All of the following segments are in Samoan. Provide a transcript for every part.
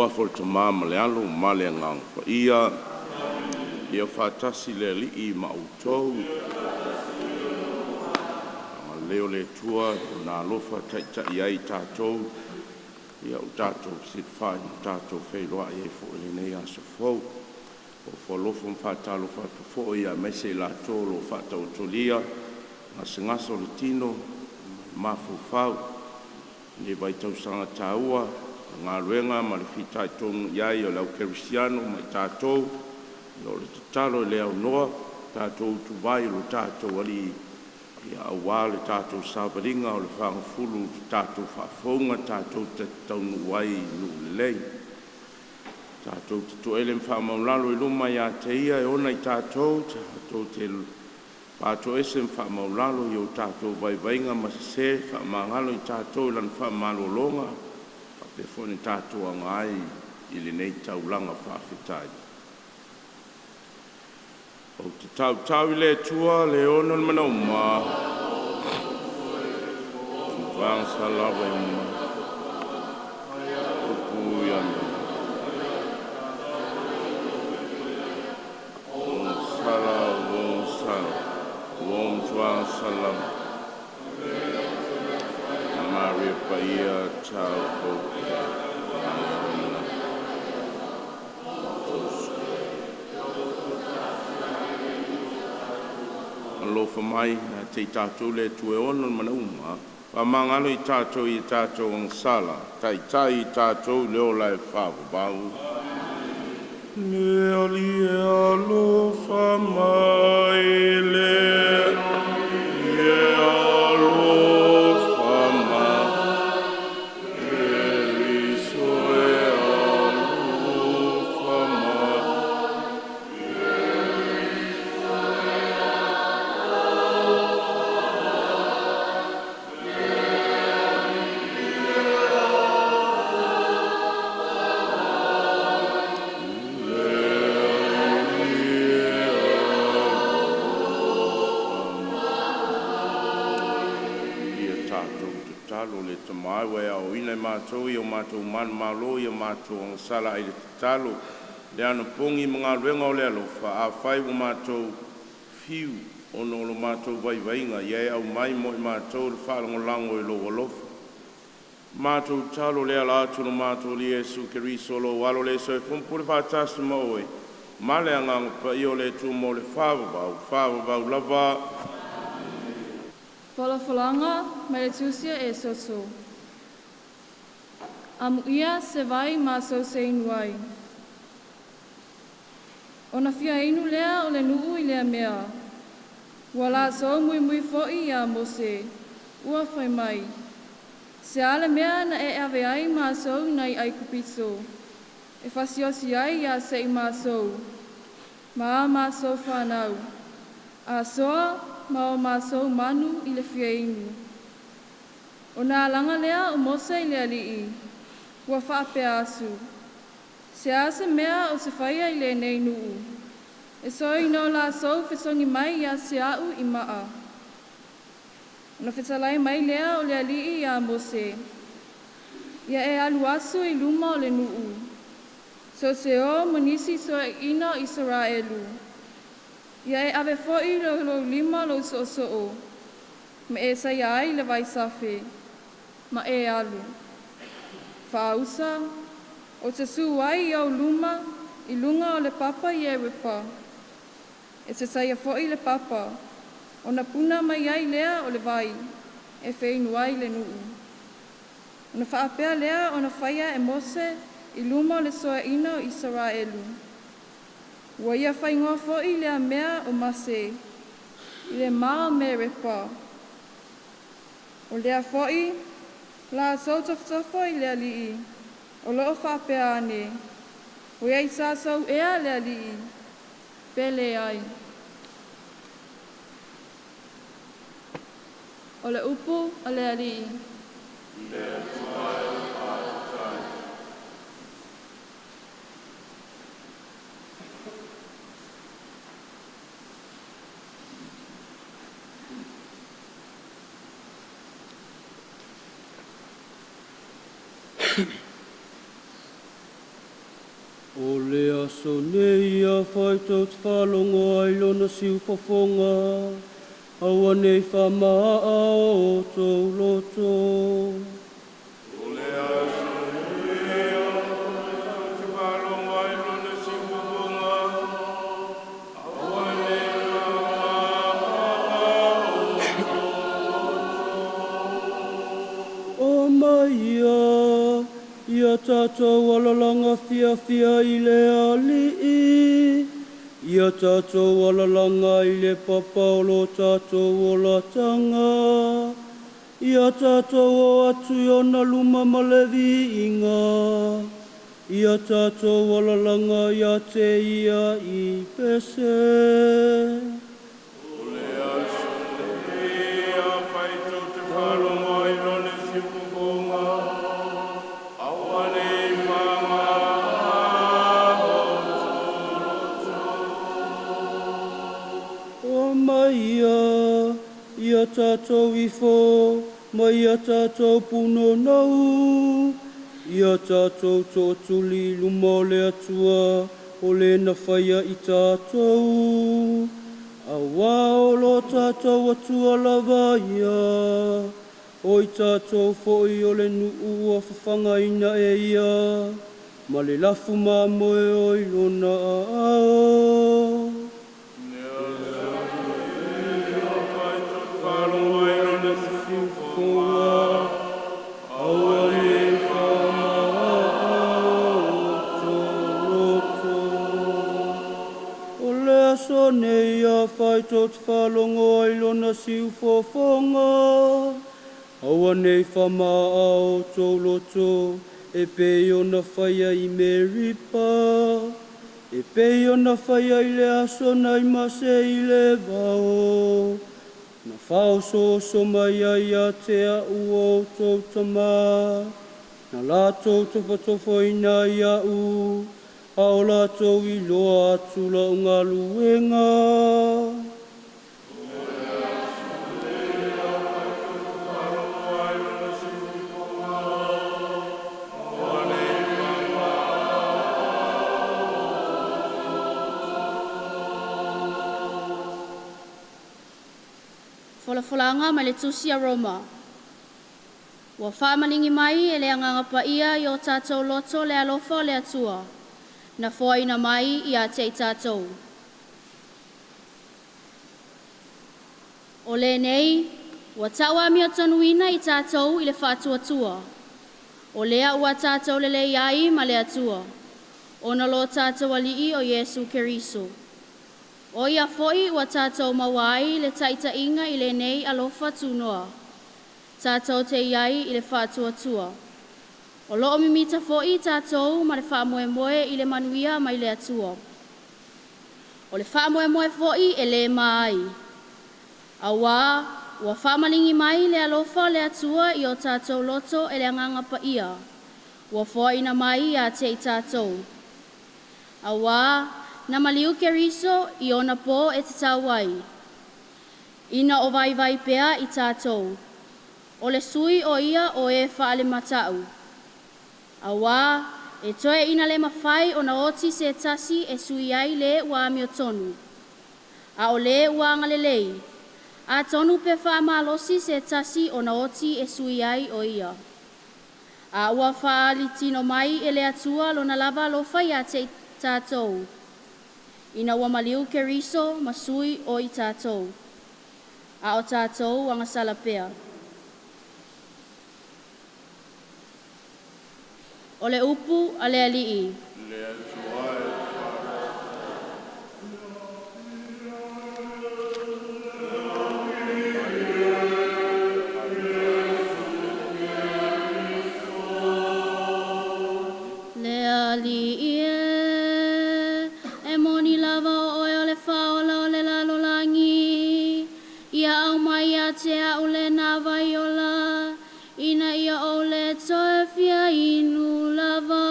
Suafa o le Tama ma le Alo ma le Agaga Paia. Ia faatasi le Alii ma outou. Agalelei o le Atua i Lona alofa e taitai ai i tatou, ia ua tatou fesilafai ma tatou feiloai ai foi i lenei aso fou. Ofo alofa ma faatalofa atu foi aemaise i latou o lo o faataotolia gasegase o le tino ma le mafaufau i lenei vaitausaga taua i galuega ma le fitaitugu i ai o le au kerisiano ma i tatou. O le tatalo e le aunoa, tatou utuvai lo tatou Alii aua le tatou savaliga o le fagafulu i le tatou faafouga tatou te taunuu ai i nuu lelei. Tatou te toele ma faamaualalo i luma ia te Ia e ona i tatou, tatou te patoese ma faamaualalo i o tatou vaivaiga ma sese, faamagalo i tatou i Lana faamalologa, faapea foi ona tatou aga ai i lenei taulaga faafetai. Ou te tautau i le Atua le ona o le manaoga, e pagisa lava i Ua matua salamo Maria Paia Taupou. Alofa mai ia te i tatou le Atua e ona le manaoga, faamagalo i tatou i a tatou agasala, taitai i tatou i le ola e faavavau. Le Alii e alofa mai, le Alii e alofa mai, Keriso e alofa mai. Le Alii e alofa mai. Ia tatou tatalo. Le Tama e, ua e aoaoina e matou i o matou manumalo i a matou agasala ae i le tatalo, le anapogi ma galuega o le alofa, afai ua matou fiu ona o lo matou vaivaiga, ia e aumai mo i matou le faalagolago i lou alofa. Matou tatalo i le ala atu o lo matou Alii Iesu Keriso o lou Alo le soifua ma pule faatasi ma oe ma le Agaga Paia o le Atua mo le faavavau, faavavau lava. Folafolaga mai le Tusi a Esoso. Amuia se vai matou te inu ai. Ona fia inu lea o le nuu i lea mea. Ua latou muimui foi iā Mose, ua fai mai, Se a le mea na e ave ai matou mai Aikupito, e fasiosi ai ia te i matou, ma a matou fanau, asoa ma o matou manu i le fia inu. Ona alaga lea o Mose i le Alii, ua faapea atu, Se a se mea ou te faia i lenei nuu, e soi no latou fesogi mai ia te a'u i maa. Ona fetalai mai lea o le Alii iā Mose, Ia e alu atu i luma o le nuu, tou te o ma nisi toeaiina o Isaraelu. Ia e ave foi i lou lima lou soosoo, ma e saia ai le vaitafe, ma e alu. Faauta, ou te su ai i ou luma i luga o le papa i Erepa. E te saia foi le papa, ona puna mai ai lea o le vai, e feinu ai le nuu. Ona faapea lea ona faia e Mose i luma o le soaina o Isaraelu. Ua ia faaigoa foi lea mea o Mase, i le ma o Merepa. O lea foi latou tofotofo i le Alii, o loo faapea ane, O ia i tatou ea le Alii, pe leai. O le upu a le Alii. O le aso nei afai tou te faalogo ai i lona siufofoga, aua ne i faamaaa o outou loto. O le aso nei afai tou te faalogo ai i lona siufofoga, aua ne i faamaaa O mai ia, ia tatou alalaga fiafia i le Alii, ia tatou alalaga i le papa o lo tatou olataga, ia tatou o atu i ona luma ma le viiga, ia tatou alalaga ia te ia i pese. O le aso nei afai tou te faalogo ai i lona siufofoga, aua ne i faamaaa O mai ia, ia tatou ifo, ma ia tatou punonou, ia tatou tootuli i luma o le Atua, o le na faia i tatou. Auā o lo tatou Atua lava ia, o i tatou foi o le nuu ua fafagaina e ia, ma le lafu mamoe o i lona aao. Le aso nei afai tou te faalogo ai i lona siufofoga, aua ne i faamaaa outou loto. O le aso nei afai tou te faalogo ai i lona siufofoga, aua ne i faamaaa outou loto e pei ona faia i Meripa, e pei ona faia i le aso nai Mase i le vao, na faaosooso mai ai ia te a'u outou tamā, na latou tofotofoina ai a'u, a o latou iloa atu la'u galuega. Faalogo ai i lona siufofoga, aua ne i faamaaa. Folafolaga mai le Tusi a Roma. Ua faamaligi mai e le Agaga Paia i o tatou loto le alofa o le Atua, na foaina mai ia te i tatou. O lenei, ua tauamiotonuina i tatou i le faatuatua, o lea ua tatou lelei ai ma le Atua, ona lo tatou Alii o Iesu Keriso. O ia foi ua tatou maua ai le taitaiga i lenei alofa tunoa, tatou te i ai i le faatuatua. O loo mimita foi tatou ma le faamoemoe i le manuia mai le Atua. O le faamoemoe foi e lē ma ai. Auā ua faamaligi mai le alofa o le Atua i o tatou loto e le Agaga Paia, ua foaina mai ia te i tatou. Auā na maliu Keriso i ona pō e tatau ai, ina o vaivai pea i tatou, o le sui o ia o e faalemata'u. Auā e toe ina lē mafai ona oti se tasi e sui ai lē ua amiotonu, a o lē ua agalelei, atonu pe faamalosi se tasi ona oti e sui ai o ia. A ua faaali tino mai e le Atua lona lava alofa iā te i tatou, ina ua maliu Keriso ma sui o i tatou, a o tatou agasala pea. O le upu a le Alii. Le Atua e. Le Alii e, e moni lava o oe o le Faaola o le lalolagi, ia aumai ia te a'u lenā vai ola, ina ia ou lē toe fia inu lava.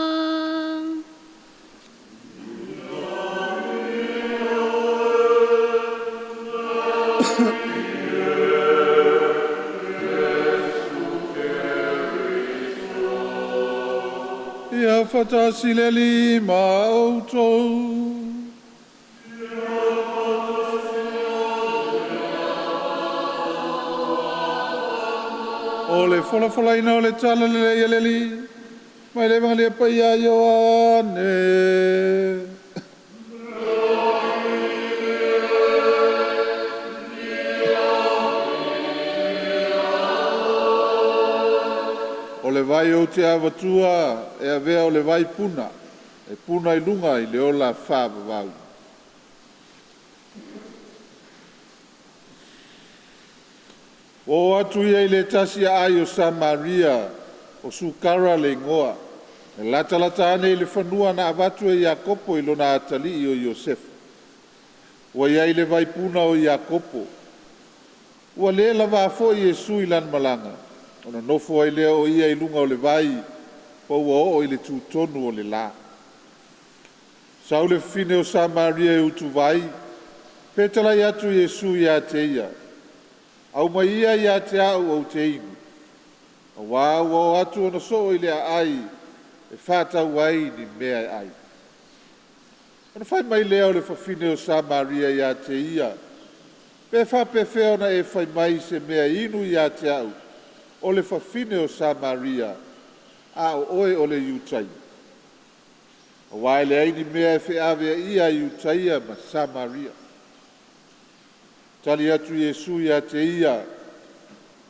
Ia Faatasi le Alii ma outou. O le folafolaina o le tala lelei a le Alii, mai le Evagelia Paia Ioane. O le vai ou te avatua e avea o le vai puna, e puna i luga i le ola faavavau. O atu ia i le tasi aai o Samaria, o Sukara le igoa, e latalata ane i le fanua na avatu e Iakopo i lona atalii o Iosefa. Ua i ai le vaipuna o Iakopo. Ua le lavā foi Iesu i lana malaga, ona nofo ai lea o ia i luga o le vai, po ua oo i le tutonu o le la. Sau le fafine o Samaria e utuvai, fetalai atu Iesu ia te ia, aumai ia ia te au ou te inu, auā ua o atu ona soo i le aai e faatau ai ni mea e ai. Ona fai mai lea o le fafine o Samaria ia te ia, pe faapefea ona e fai mai se mea inu ia te au, o le fafine o Samaria, a o oe o le Iutaia. Auā e leai ni mea e feaveaia e Iutaia ma Samaria. Tali atu Iesu ia te ia,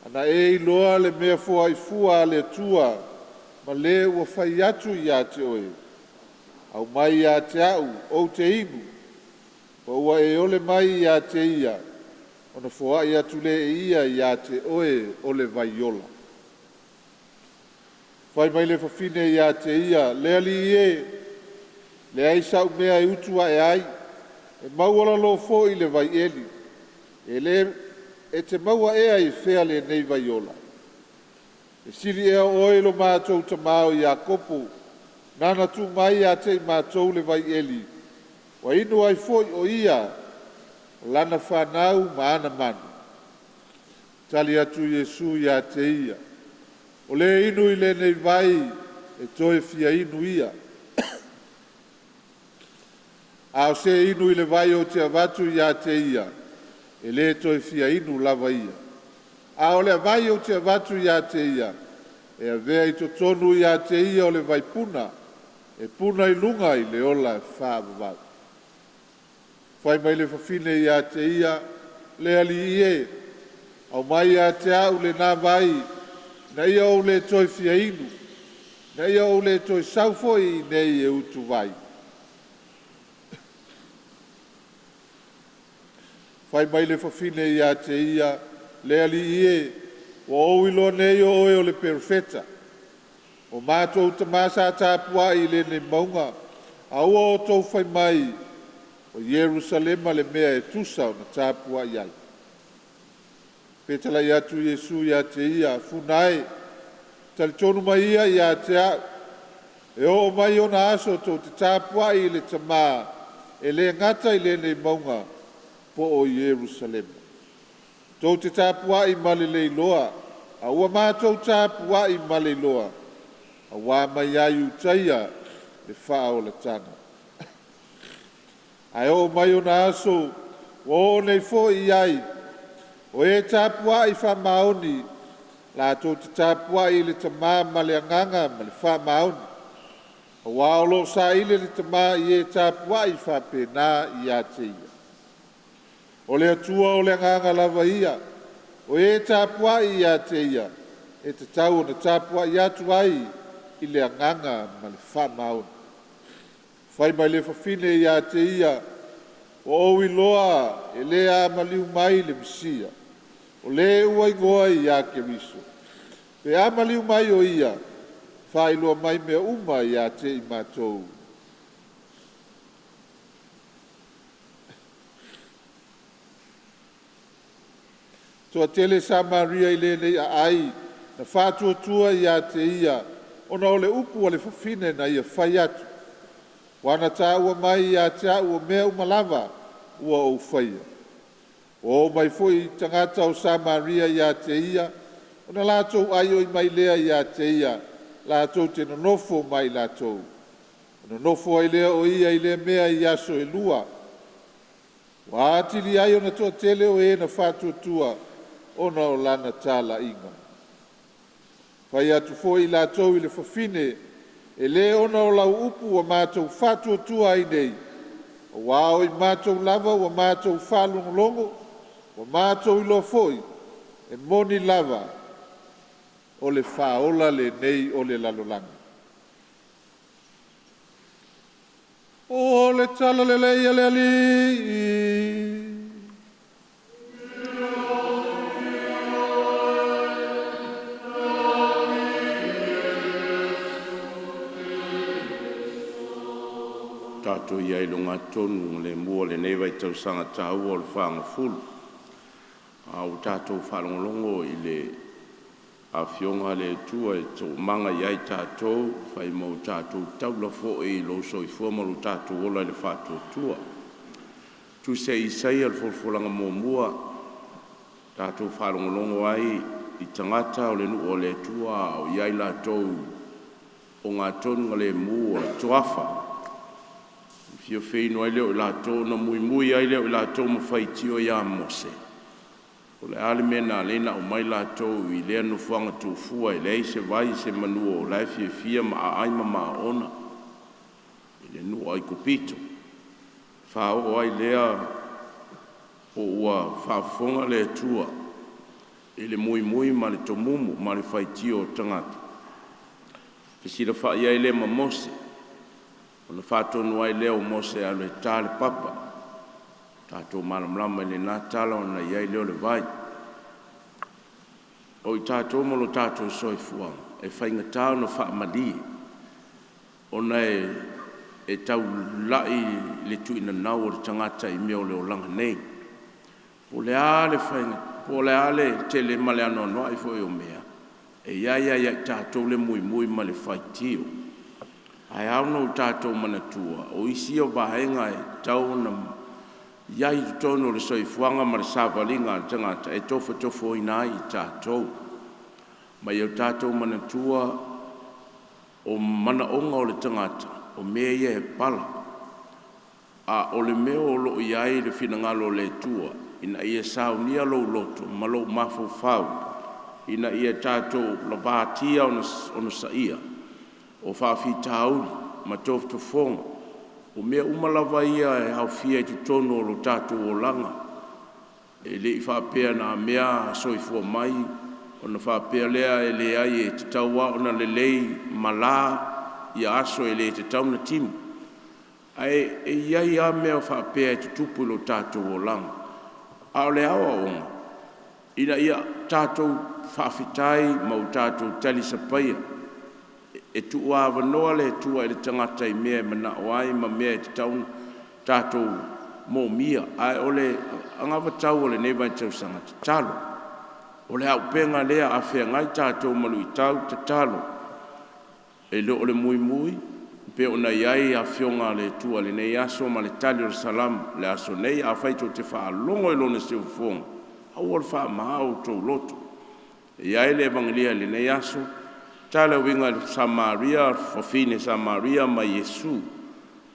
ana e iloa le mea foaifua a le Atua, ma le ua fai atu ia te oe, aumai ia te au ou te inu, pa ua e ole mai ia te ia, ona foai atu le e ia ia te oe o le vaiola. Fai mai le fafine ia te ia, le Alii e, leai sau mea e utu ae ai, e maualalo foi le vaieli, e le e te maua ea i fea lenei vaiola. E sili ea oe lo mātou tamā o Iakopo, nana tuu mai ia te i mātou le vaieli, ua inu ai foi o ia, o lana whanau ma ana manu. Tali atu Iesu ia te ia, o le inu i lenei vai, e toe fia inu ia. A o se inu i le vai o te avatu ia te ia, e le toe fia inu lava ia. A o le vai o te avatu ia te ia, e avea i totonu ia te ia o le vaipuna, e puna i luga i le ola faavavau. Fai mai le fafine ia te ia, le Alii e, aumai ia te au lena vai, na ia ou le toe fia inu, na ia ou le toe sau foi i nei e utu vai. Fai mai le fafine ia te ia, le Alii e, ua ou iloa nei o oe o le perofeta. O mātou tamā sa tapuai i lenei mauga, a ua outou fai mai, o Ierusalema le mea e tusa ona tapuai ai. Fetalai atu Iesu ia te ia, funa e, talitonu mai ia ia te au, e oo mai ona aso tou te tapuai i le tamā, e le gata i lenei mauga, po o Ierusalema. Tou te tapuai ma le leiloa, a ua mātou tapuai ma le iloa, auā mai ai Iutaia le faaolataga. Ae oo mai ona aso, ua oo nei foi i ai, o e tapuai faamaoni, latou te tapuai i le tamā ma le agaga ma le faamaoni. Auā o loo saili le tamā i e tapuai faapena ia te ia. O le Atua o le agaga lava ia, o e tapuai ia te ia, e tatau ona tapuai atu ai i le agaga ma le faamaoni. Fai mai le fafine ia te ia, ua ou iloa e le amaliu mai le Mesia, o le ua igoa ia Keriso. Pe amaliu mai o ia, faailoa mai mea uma ia te i mātou. Toatele Samaria i lenei aai, na faatuatua ia te ia, ona o le upu a le fafine na ia fai atu. Ua na tāua mai ia te au o mea uma lava ua ou faia. Ua o mai foi tagata o Samaria ia te ia, ona latou aioi mai lea ia te ia, latou te nonofo mai latou. Ona nofo ai lea o ia i lea mea i aso e lua. Ua atili ai ona toatele o e na faatuatua ona o lana talaiga. Fai atu foi i latou i le fafine, e lē ona o lau upu ua matou faatuatua ai nei, auā o i matou lava ua matou faalogologo, ua matou iloa foi, e moni lava, o le Faaola lenei o le lalolagi. O le Tala Lelei a le Alii. Tatou i ai i le ogatotonu o le lemu o lenei vaitausaga taua o le fagafulu, a ua tatou faalogologo i le Afioga a le Atua e toomaga i ai tatou, fai ma o tatou taula foi i lou soifua ma lo tatou ola i le faatuatua. Tusi a Isaia o le Folafolaga muamua, tatou faalogologo ai i tagata o le nuu o le Atua a o i ai latou ogatotonu o le toafa, ona fia feinu ai lea o i latou ona muimui ai lea o i latou ma faitio ia Mose, po o le a le mea na ala ai ona aumai latou i lea nofoaga tuafua e leai se vai semeamanu o la e fiafia ma aai ma maona i le nuu o Aikupito. Faaoo ai lea po ua faafofoga le Atua i le muimui ma le tomumu ma le faitio o tagata, fesilafai ai lea ma Mose, ona faatonu ai lea o Mose e alu e ta le papa. Tatou malamalama i lena tala ona i ai lea o le vai. O i tatou ma lo tatou soifuaga, e faigata ona faamalie ona e taulai le tuinanau o le tagata i mea o le olaga nei. Po o le a le po o le a le tele ma le anoanoai foi o mea, e i ai lava ia i tatou le muimui ma le faitio. Ae ao ona tatou manatua, o isi ia o vaega e tatau ona i ai i totonu o le soifuaga ma le savaliga a le tagata e tofotofoina ai i tatou. Ma ia o tatou manatua, o manaoga o le tagata, o mea ia e pala. A o le mea o lo o i ai le finagalo o le Atua ina ia saunia lou loto ma lou mafaufau ina ia tatou lavatia onosaia o faafitauli ma tofotofoga. O mea uma lava ia e aofia i totonu o lo tatou olaga. E le i faapea na mea soifua mai ona faapea lea e leai e tatau lava ona lelei ma la ia aso e le tatau ona timu. Ae i ai lava mea faapea e tutupu i lo tatou olaga, a o le aoaoga ina ia tatou faafetai ma o tatou talisapaia. E tuuavanoa le Atua i le tagata i mea e manao ai ma mea e tatau ona tatou moomia. Ae o le anavatau a lenei vaitausaga, tatalo. O le auupega lea a feagai tatou ma luitau, tatalo. E le o le muimui pei ona i ai Afioga a le Atua i lenei aso ma le tali o le Salamo, o le aso nei afai tou te faalogo i lona siufofoga, aua le faamaā outou loto. E i ai le Evagelia i lenei aso, tala e uiga i le Samaria, fafine Samaria ma Iesu.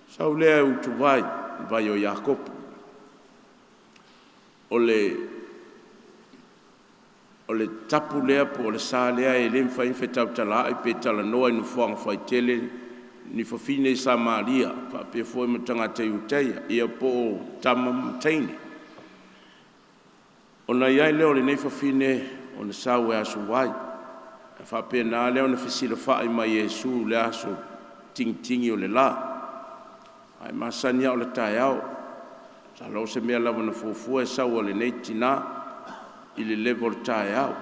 Sau lea e utuvai le vai o Iakopo. O le tapu lea po o le sa lea e le mafai ona fetautalaai pe talanoa i nofoaga faitele ni fafine Samaria faapea foi ma tagata Iutaia, ia po o tama ma teine. Ona i ai lea o lenei fafine ona sau e asuvai, ona faapena lea ona fesilafai ma Iesu i le aso tigitigi o le la, ae masani lava o le taeao. Masalo o se mea lava na fuafua e sau a lenei tina i le leva o le taeao.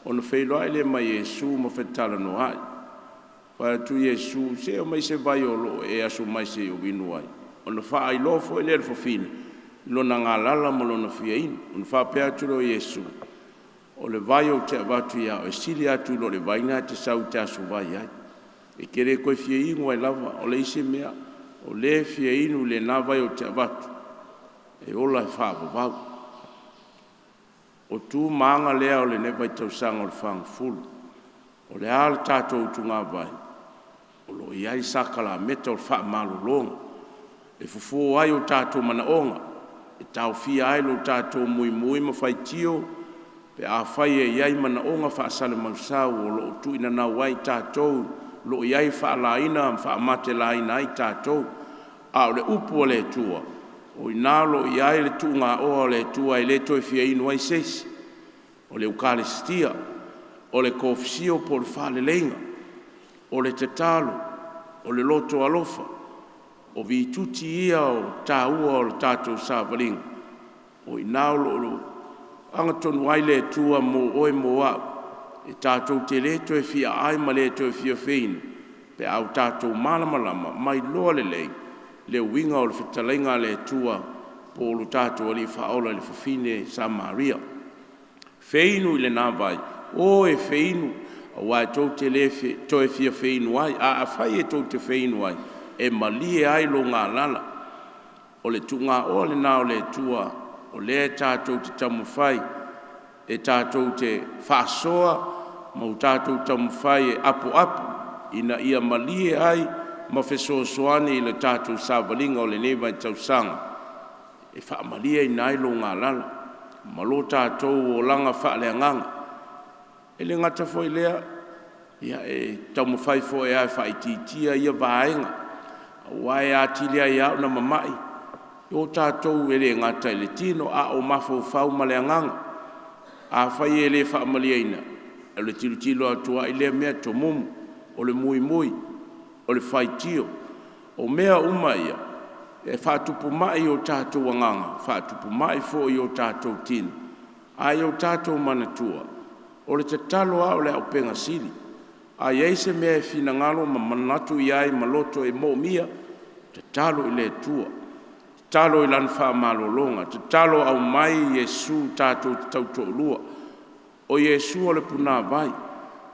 Ona feiloai lea ma Iesu ma fetalanoa'i. Fai atu Iesu, “Se aumai se vai o lo o e asu mai se i ou inu ai.” Ona faailoa foi lea e le fafine lona galala ma lona fia inu. Ona faapea atu lea o Iesu, “O le vai ou te avatu ia oe, e sili atu i lo le vai lena e te sau e te asuvai ai. E te le toe fia inu ai lava. O le isi mea, o le e fia inu i lena vai ou te avatu, e ola faavavau.” O tu ma aga lea o lenei vaitausaga o le fagafulu. O le a le tatou utugavai? O lo o i ai sakalameta o le faamalologa e fofo ai o tatou manaoga, e taofia ai lo tatou muimui ma faitio pe afai e i ai manaoga faasalamausau o lo o tuuinanau ai tatou, o lo o i ai faalaina ma faamatelaina ai tatou. A o le upu a le Atua, o i ina o lo o i ai le tuugaoa o le Atua e le toe fia inu ai se isi. O le Ekalesia, o le Konesio po o le faaleleiga, o le tatalo, o le loto alofa, o vituti ia taua o le tatou savaliga, o i ina o lo o agatonu ai le Atua mo oe mo au, e tatou te le toe fia aai ma le toe fia feinu pe a tatou malamalama ma iloa lelei le uiga o le fetalaiga a le Atua po o lo tatou Alii Faaola i le fafine Samaria. Feinu i lena vai, o e feinu aua tou te le toe fia feinu ai. Ae afai e tou te feinu ai, e malie ai lou galala. O le tuugaoa lena o le Atua o lea tatou te taumafai e tatou te faasoa ma o tatou taumafai e apoapo ina ia malie ai ma fesoasoani i le tatou savaliga o lenei vaitausaga e faamalieina ai lou galala ma lo tatou olaga faaleagaga. E le gata foi i lea, e taumafai foi e faaitiitia ia vaega aua e atili ai lava ona mamai o tatou, e le gata i le tino a o mafaufau ma le agaga. Afai e le faamalieina, o le tilotilo atu lava i lea mea, tomumu, o le muimui, o le faitio. O mea uma ia e faatupu mai i o tatou agaga, e faatupu mai foi i o tatou tino. Ae ia o tatou manatua, o le tatalo lava o le auupega sili. A i ai se mea e finagalo ma manatu i ai ma loto e moomia, tatalo i le Atua, tatalo i Lana faamalologa, tatalo aumai Iesu tatou te tautoalua. O Iesu o le punavai,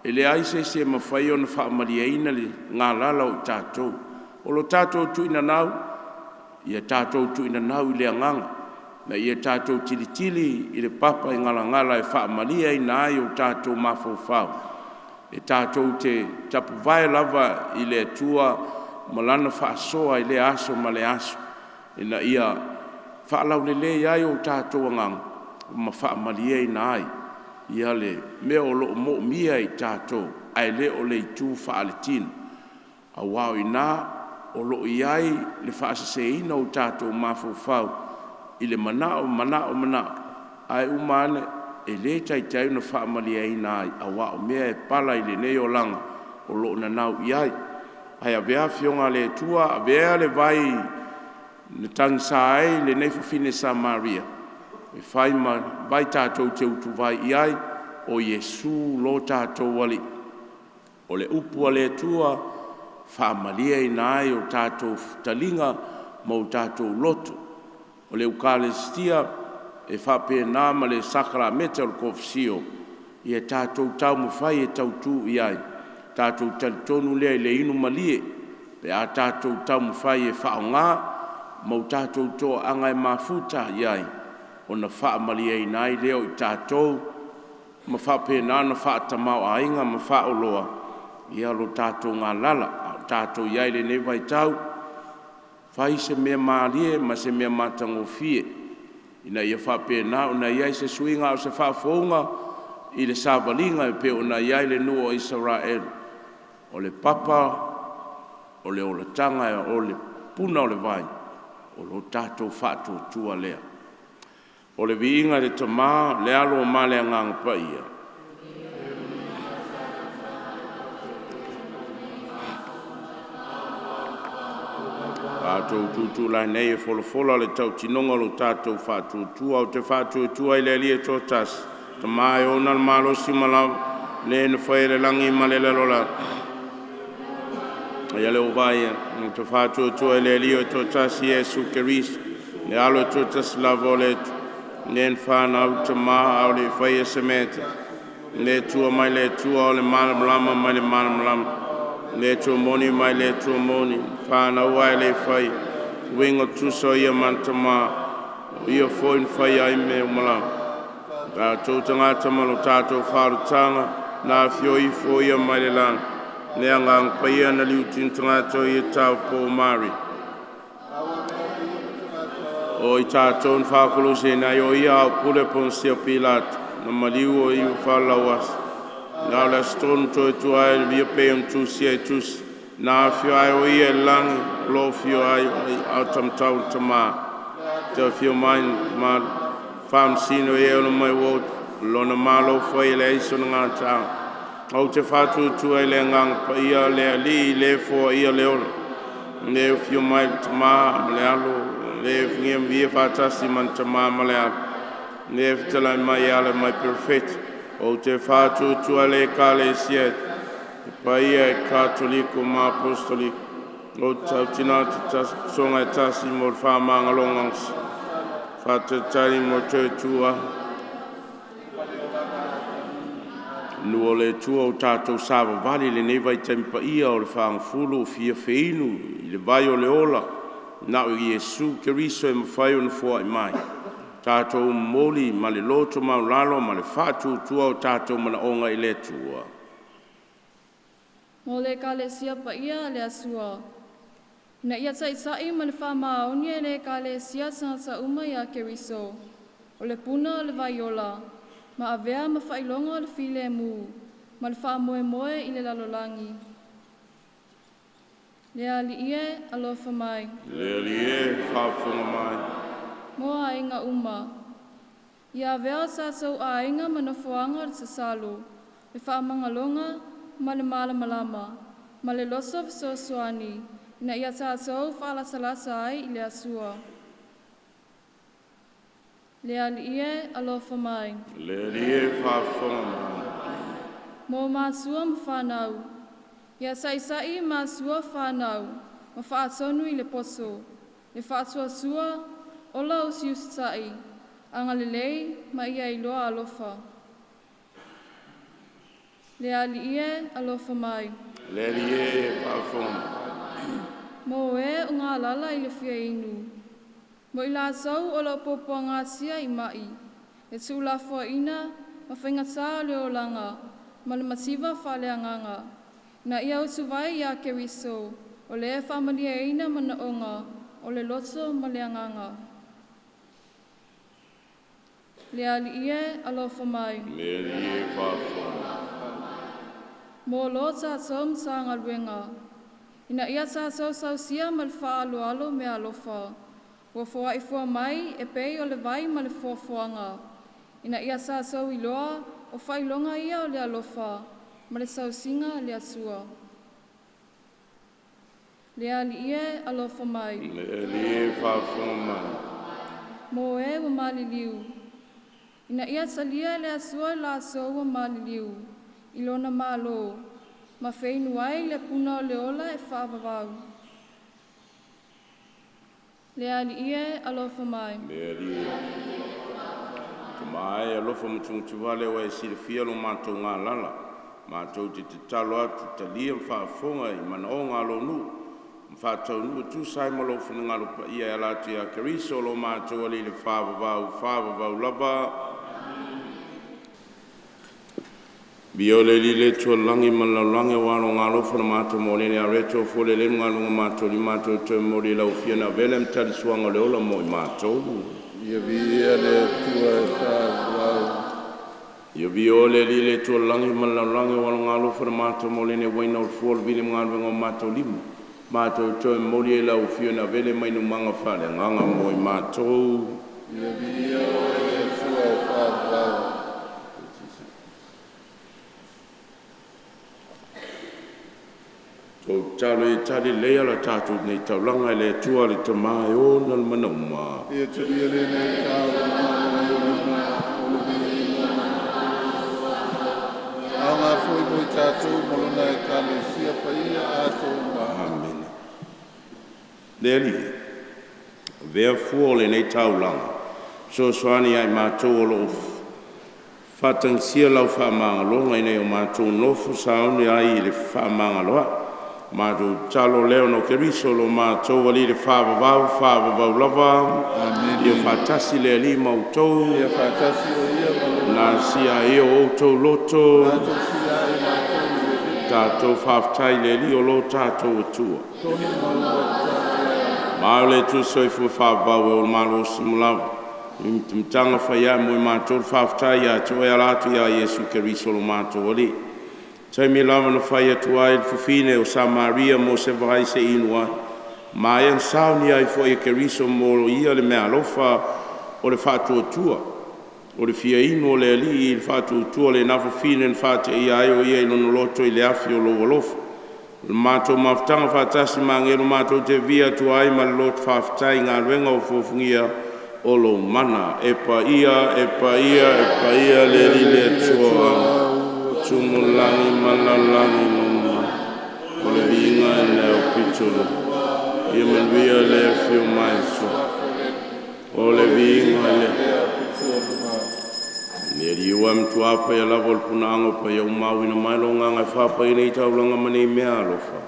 e leai se isi e mafai ona faamalieina le galala o i tatou. O lo tatou tuuinanau, ia tatou tuuinanau i le agaga, ina ia tatou tilitili i le papaegalagala e faamalieina ai o tatou mafaufau, e tatou te tapuvae lava i le Atua ma Lana faasoa i lea aso ma lea aso, ina ia faalaulelei ai o tatou agaga ma faamalieina ai le mea o lo o moomia e i tatou, ae le o le itu faaletino, aua o i ina o lo o i ai le faaseseina o tatou mafaufau i le manao, manao, manao, ae uma ane e le taitai ona faamalieina ai, aua o mea e pala i lenei olaga o lo o nanau i ai. Ae avea Afioga a le Atua, avea le vai na tagisa ai lenei fafine Samaria e fai ma vai tatou te utuvai i ai, o Iesu lo tatou Alii. O le upu a le Atua e faamalieina ai o tatou taliga ma o tatou loto. O le Ekalesia e faapena ma le sakalameta o le Konesio, ia tatou taumafai e tautu i ai, tatou talitonu lea i le inu malie pe a tatou taumafai e faaaoga ma o tatou toaaga e mafuta i ai, ona faamalieina ai lea o i tatou ma faapena ona faatamaoaiga ma faaoloa lo tatou galala. A o tatou i ai i lenei vaitau, fai se mea malie ma se mea matagofie ina ia faapena ona i ai se suiga a o se faafouga i le savaliga e pei ona i ai le nuu o Isaraelu. O le papa o le olataga o le puna o le vai, o lo tatou faatuatua lea. O le viiga i le Tama, le Alo ma le Agaga Paia, tatou tutulai nei e folafola le tautinoga o lo tatou faatuatua. Ou te faatuatua i le Alii e toatasi, Tama e ona le malosi ma le lava, Le na faia le lagi ma le lalolagi. Ia lea ua vaai atu, ou te faatuatua i le Alii o e toatasi, Iesu Keriso, le Alo e toatasi lava o le Atua, Le na fanau i le Tama a o le i faia se mea e tasi, le Atua mai le Atua, o le malamalama mai le malamalama, le Atua moni mai le Atua moni, na fanau ae le faia, uiga tutusa o Ia ma le Tama, o Ia foi na faia ai mea uma lava. O tatou tagata ma lo tatou faaolataga, na afio ifo Ia mai le lagi, Le agaga paia na liutino tagata o ia taupo mari. O i tātou na whakulusi nei o ia au pule Ponsio Pilato, na maliu o iu whalauas. Na o le astonu toe tua ai le via pe on tusi ai tusi. Na afio ai o ia e langi, lo fio ai o au tamtau le tamā. Te afio mai ma whamsino e ono mai o lona malo fai le aiso na ngā tāng. Au te whātu ai le nganga pa ia le ali le fo ia le olo. Le fio mai le tamā ma le alo. Le fingia via whātasi man tamā ma le alo. Le fitala mai ala mai perfect. O te whātu ai le kale sia. Te paia e katoliko ma apostoliko. O tau tina te songa e tasi mo le whamangalonga. Whātatari mo te tua. Nua le tua o tātou sāvavali le nei vai taimi paia o le whaangafulu o fia feinu i le vai o le ola na o Iesu Keriso e mawhai o na fua i mai. Tātou moli ma le loto maulalo ma le whaatutua o tātou mana onga i le tua. Mo le ekalesia paia a le Atua. Ina ia taʻitaʻi ma le faamaoni e le ekalesia tagata uma iā Keriso. O le puna o le vaiola, ma avea ma faailoga o le filemu, ma le faamoemoe i le lalolagi. Le Alii e alofa mai. Le Alii e faafofoga mai. Mo aiga uma. Ia avea o tatou aiga ma nofoaga o le tatalo, le faamagaloga ma le malamalama, ma le loto fesoasoani, ina ia tatou faalatalata ai i le Atua. Le Alii e alofa mai. Le Alii e faafofoga mai. Mo matua ma fanau. Ia saʻisaʻi matua fanau, ma faatonu i le poto, le faatuatua, ola usiusitaʻi, agalelei ma ia iloa alofa. Le Alii e alofa mai. Le Alii e faafofoga mai. Mo e o galala i le fia inu. Mo i latou o loo puapuagatia i maʻi, le tuulafoaiina ma faigatā o le olaga, ma le mativa faaleagaga. Na ia utuvai iā Keriso, o le faamalieina manaoga, o le loto ma le agaga. Le Alii e alofa mai. Le Alii e faafofoga mai. Mo lo tatou Matagaluega. Ina ia tatou sausia ma le faaaloalo me alofa. Ua foaʻi mai e pei o le vai ma le foafoaga. Ina ia tatou iloa o faailoga ia o le alofa ma le sausiga le Atua. Le Alii e alofa mai. Le Alii e faafofoga mai. Mo e ua maliliu. Ina ia talia e le Atua i latou ua maliliu, i lona malo, ma feinu ai le puna o le ola e faavavau. Le Alii e alofa mai. Le Alii. Tama e alofa matugatuva ua e silafia lo matou galala. Matou te tatalo atu talia ma faafofoga i manaoga a lou nuu. Ma faataunuu tusa ai ma lou finagalo paia e ala atu ia Keriso lo matou Alii le faavavau, faavavau lava. Vio le li le tualagi ma lalolagi o alo galofa na matou molele a reto fole le ngaluga matou li matou toe moli lau fia na vele mtali suanga le ola mo i matou. Ia viia le Atua e faavavau. Ia vio le li le tualagi ma lalolagi o alo galofa na matou molele waina o le fua o le vili ngaluga o matou lima. Matou toe moli lau fia na vele mai numaga faaleagaga mo i matou. Ia viia oe le Atua e faavavau. Tou talo i tali leia la tātou nei taulaga i le Atua le Tama e ona le manauma. Ia talia lenei taulaga o lima o le viiga. Aoga foi mo i tatou ma lona ekalesia paia atoa uma. Amene. Le Alii, avea fua o lenei taulaga, fesoasoani ia i matou o loo faatagisia lau faamagaloga ina ia o matou nofo sauni ai i le faamagaloaʻi. Matou tatalo lea ona o Keriso lo matou Alii le faavavau, faavavau lava. Amene. Ia faatasi le Alii ma outou. Ia faatasi o ia ma lou Na sia ai o outou loto. Matou sia ai matou i le Tatou faafetai i le Alii o lo tatou Atua. Ma o le Atua soifua faavavau e ola malosi uma lava. I mitamitaga fai ae mo i matou le faafetai ia te Oe e ala atu ia Iesu Keriso lo matou Alii. Taimi lava na fai atu ai le fafine o Samaria mo se vai se i inu ai, maea na saunia ai foi e Keriso mo ia le meaalofa o le faatuatua, o le fia inu o le Alii i le faatuatua o lena fafine na faateia ai o Ia i lona loto i le afi o lou alofa. O le matou mafutaga faatasi ma agelu matou te vivia atu ai ma le loto faafetai i galuega ofofogia o lou mana. E paia, e paia, e paia le Alii le Atua, tumu le lagi ma le lalolagi i lou mana. O le viiga i le aupito ia manuia le afio mai o le viiga i le Le Alii ua e matua paia lava o le punaaga o paia uma auina mai lo agaga e faapaia nei taulaga ma nei mea alofa,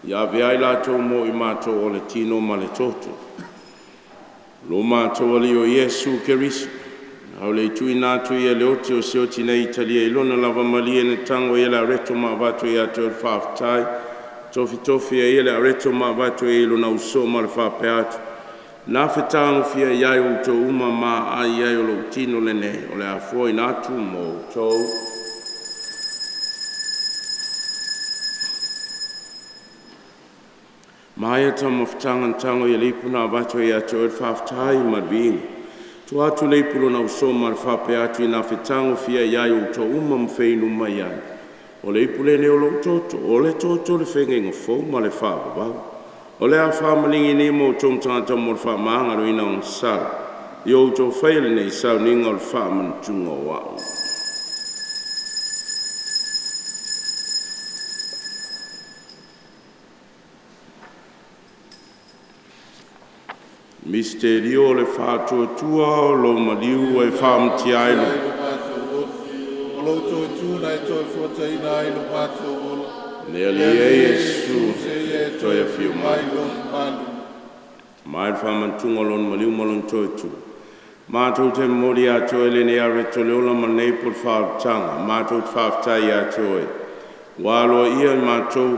ia ave ai latou mo i matou o le tino ma le toto. Lo matou Alii o Iesu Keriso, ao le i tuuina atu ia le oti o se oti nei talia i lona lava malie na tago ai e le areto ma avatu ai ia te Oe le faafetai, tofitofi e ia le areto ma avatu ai i lona ausoo ma le faapea atu, “Na fetagofia i ai outou uma ma aai ai o lou tino lenei, o le a foaina atu mo outou.” Maea taumafataga na tago ai e le ipu na avatu ai ia te Oe le faafetai ma le viiga, tua atu le ipu i lona ausoo ma le faapea atu, “Ina fetagofia i ai outou uma ma feinu mai ai, o le ipu lenei o lou toto, o le toto o le feagaiga fou ma le faavavau, o le a faamaligi mo outou ma tagata uma mo le faamagaloina o aga sala. Ia outou faia lenei sauniga o le faamanatuga o A'u.” Misterio o le Faatuatua o lou maliu ua e faamatia ai Ai lo matou oti, o lou toe tu na e toe fuataina ai lo matou ola. Le Le Alii e Alii e Iesu Iesu, seia e toe toe afio afio mai. mai lou mamalu. Mai le faamanatuga o Lona maliu ma Lona toe tu, matou te momoli ia te Oe lenei areto e le ola ma lenei ipu o le faaolataga, matou te faafetai ia te Oe, ua aloaia i matou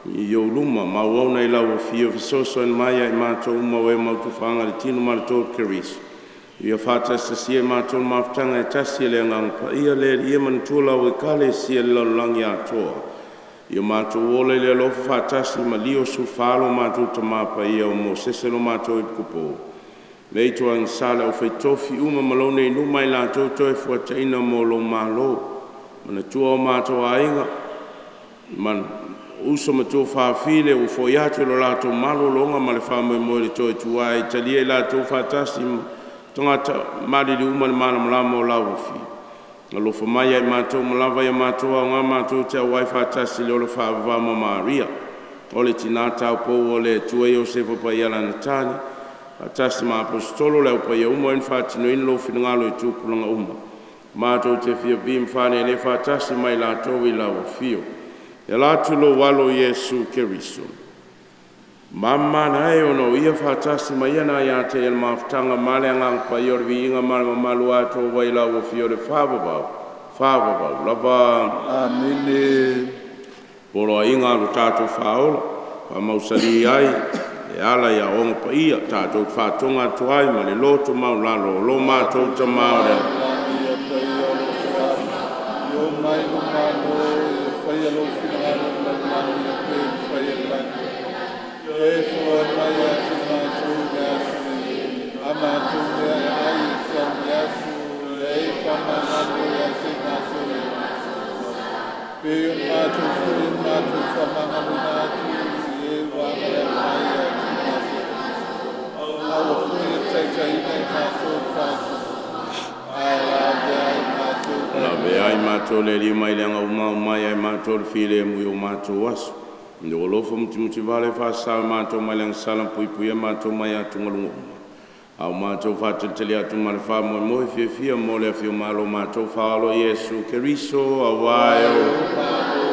i ou luma ma auauna i lau Afio e fesoasoani mai ia i matou uma o e mautufaaga i le tino ma le toto o Keriso, ia faatasitasia i matou le mafutaga e tasi a le Agaga Paia. Le Alii e, manatua lau Ekalesia i le lalolagi atoa, ia matou ola i le alofa faatasi ma Lio 14 lo matou Tama Paia, o Mosese lo matou Epikopo, le ituagisa le aufaitofi uma ma lou nei nuu ma i latou Toefuataina mo lou Malo. Manatua o matou aiga ma uso ma tuafafine ua foi atu i lo latou malologa ma le faamoemoe i le toe tu ae, talia i latou faatasi ma tagata maliliu uma i le malamalama o lau Afio. Alofa mai ia i matou uma lava, ia matou aoga matou te auai faatasi i le ola faavavau ma Maria, o le Tina taupou o le Atua, Iosefa Paia ma faatasi ma Aposetolo o le Au Paia uma o e na faatinoina Lou finagalo i tupulaga uma. Matou te fia ma faaneenee faatasi ma i latou i lau Afio. E ala atu i lou Alo o Iesu Keriso, mamana e ona o Ia faatasi ma Ia na ia te Ia le mafutaga ma le Agaga Paia o le viiga ma le mamalu atoa ai i lau Afio le faavavau, faavavau lava. Amene. Poloaiga a lo tatou Faaola, faamausali ai e ala i aoaoga paia, tatou te faatoga atu ai ma le loto maualalo, o lo matou Matou Tama Tama o le i le lagi, ia paia lou suafa, ia oo mai lou Malo, ia faia lou finagalo i le lalolagi e pei ona faia i le lagi. Ia e foai mai ia te matou i le aso nei a matou meaai e tatau i le aso, ia e faamagalo ia te matou e matou, pei ona matou foi e matou faamagaloina atu i e ua agavale mai ia te matou. Aua foi ne i taitaiina i matou i le faatuatua, ae lavea ai matou mai le Lavea ai mea. matou e le Alii mai le aga uma, aumai ai matou le filemu i o matou aso. I lou alofa mutimutivale faasao i matou mai le agasala ma puipuia matou mai atugaluga uma, a o matou faatalitali atu ma le faamoemoe fiafia mo le afio mai o lo matou Faaola Iesu Keriso, aua Aua e e o lou malo,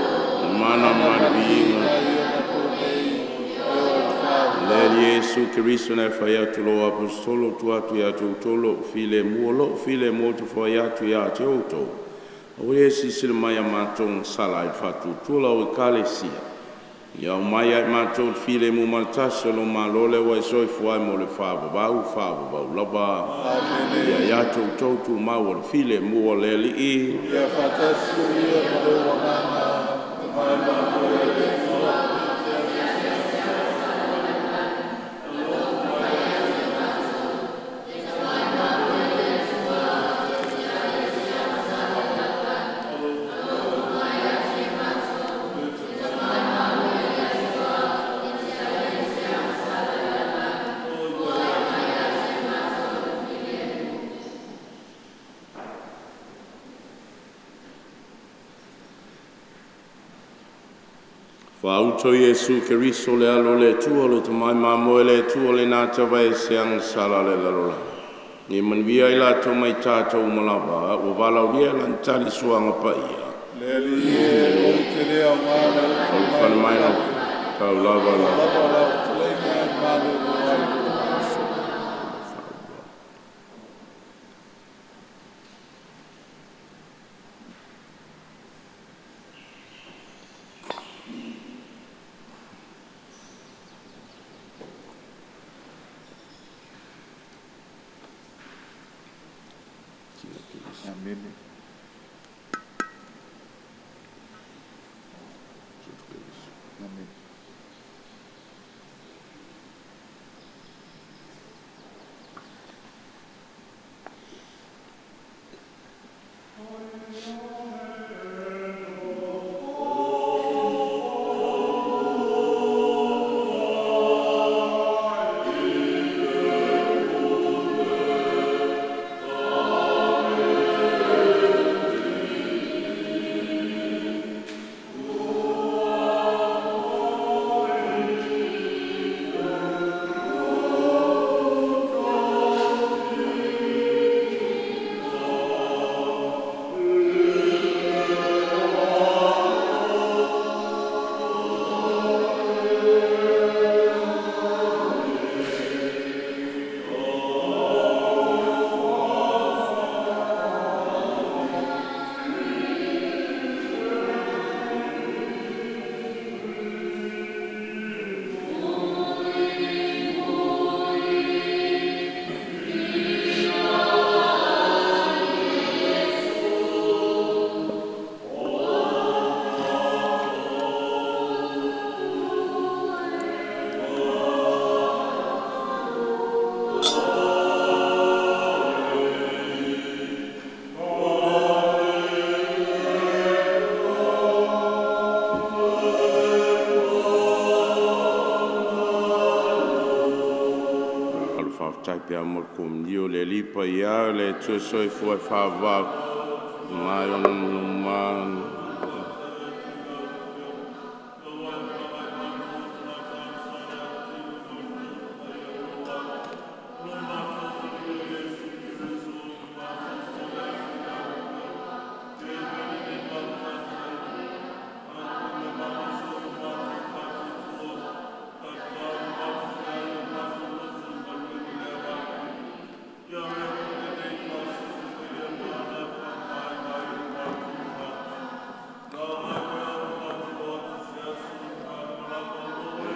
le le mana mana ma ma le le viiga. viiga i ona po nei e oo i le Le faavavau. Alii Iesu Keriso na e fai atu i lou Aposetolo, tuu atu ia te outou lou filemu, o lou filemu ou te foai atu ia te outou. Aua ia e silasila mai ia matou na sala ai le faatuatua lau Ekalesia, ia aumai ia i matou le filemu ma le tasi o lou Malo lea ua e soifua ai mo le faavavau, faavavau lava. Amene. Ia ia te outou tumau o le filemu o le Alii. Ia faatasi ia ma lou agaga. Tamai mamoe le Atua. Faauto Iesu Keriso le Alo o le Atua, lo tamai mamoe le Atua lena tavaese agasala a le lalolagi, ia manuia ai latou ma i tatou uma lava, ua valaaulia e lana tali suaga paia. Le Alii e ou te le aoga le O alofo le mai fale o mai te lau atu. tau lava Ao la. lava lau fetalaiga e malolo ai lou uso. Amene. Amene. Alo faafetai pe amo le komunio le Alii Paia le Atua soifua e faavavau mai ona numa.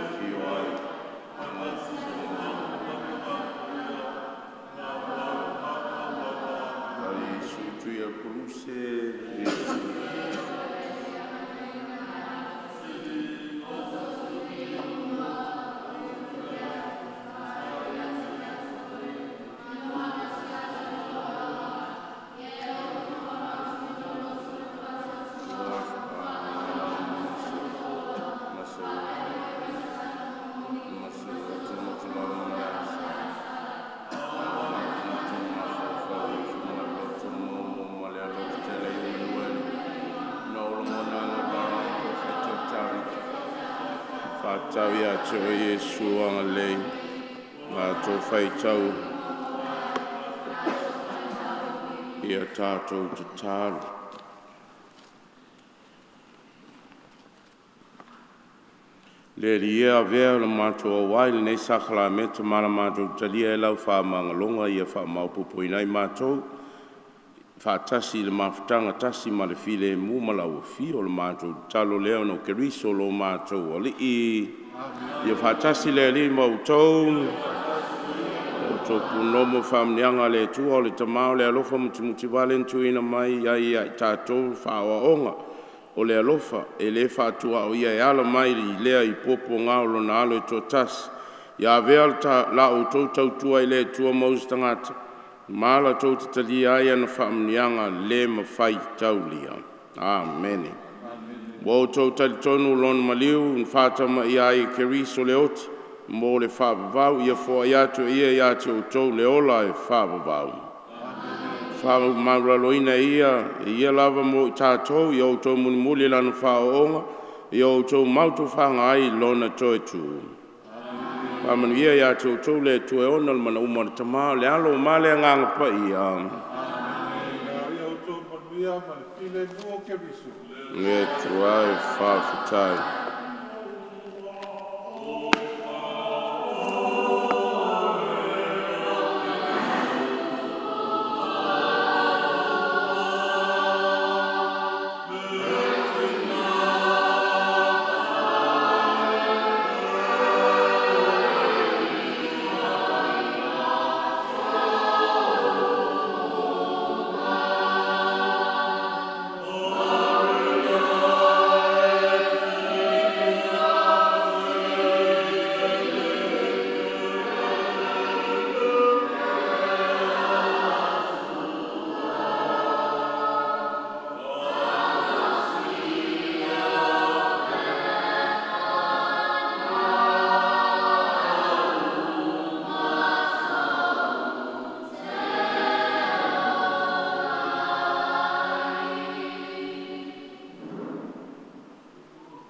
Afio ai Iesu tui a koluse Iesu. Faatau ia te oe Iesu agalelei, matou faitau ia tatou tatalo. Le Alii e, avea le matou auai i lenei sakalameta ma la matou talia e lau faamagaloga ia faamaopoopoina ai matou faatasi i le mafutaga tasi ma le filemu ma lau afio. O le matou tatalo lea ona o Keriso lo matou Alii. Ia faatasi le Alii ma outou. Outou punono faamanuiaga a le Atua o le Tama o le alofa mutimutivale na tuuina mai ai ia i tatou faaaoaoga o le alofa e le faatuaoia e ala mai i lea i puapuaga o Lona Alo e toatasi, ia avea la outou tautua i le Atua ma uso tagata ma ala tou te talia ai ana faamanuiaga le mafai taulia. Amene. Ua outou talitonu i Lona maliu na faatamaia ai e Keriso le oti mo le faavavau, ia foai atu e Ia ia te outou le ola e faavavau. Faamaualaloina e Ia e Ia lava mo i tatou ia outou mulimuli i Lana faaoaoga, ia outou mautofana ai i Lona toe tu. Faamanuia ia te outou le Atua e ona le manauma o le Tama, o le Alo ma le Agaga Paia. Ia outou manuia ma le filemu o Keriso. Le Atua e faafetai.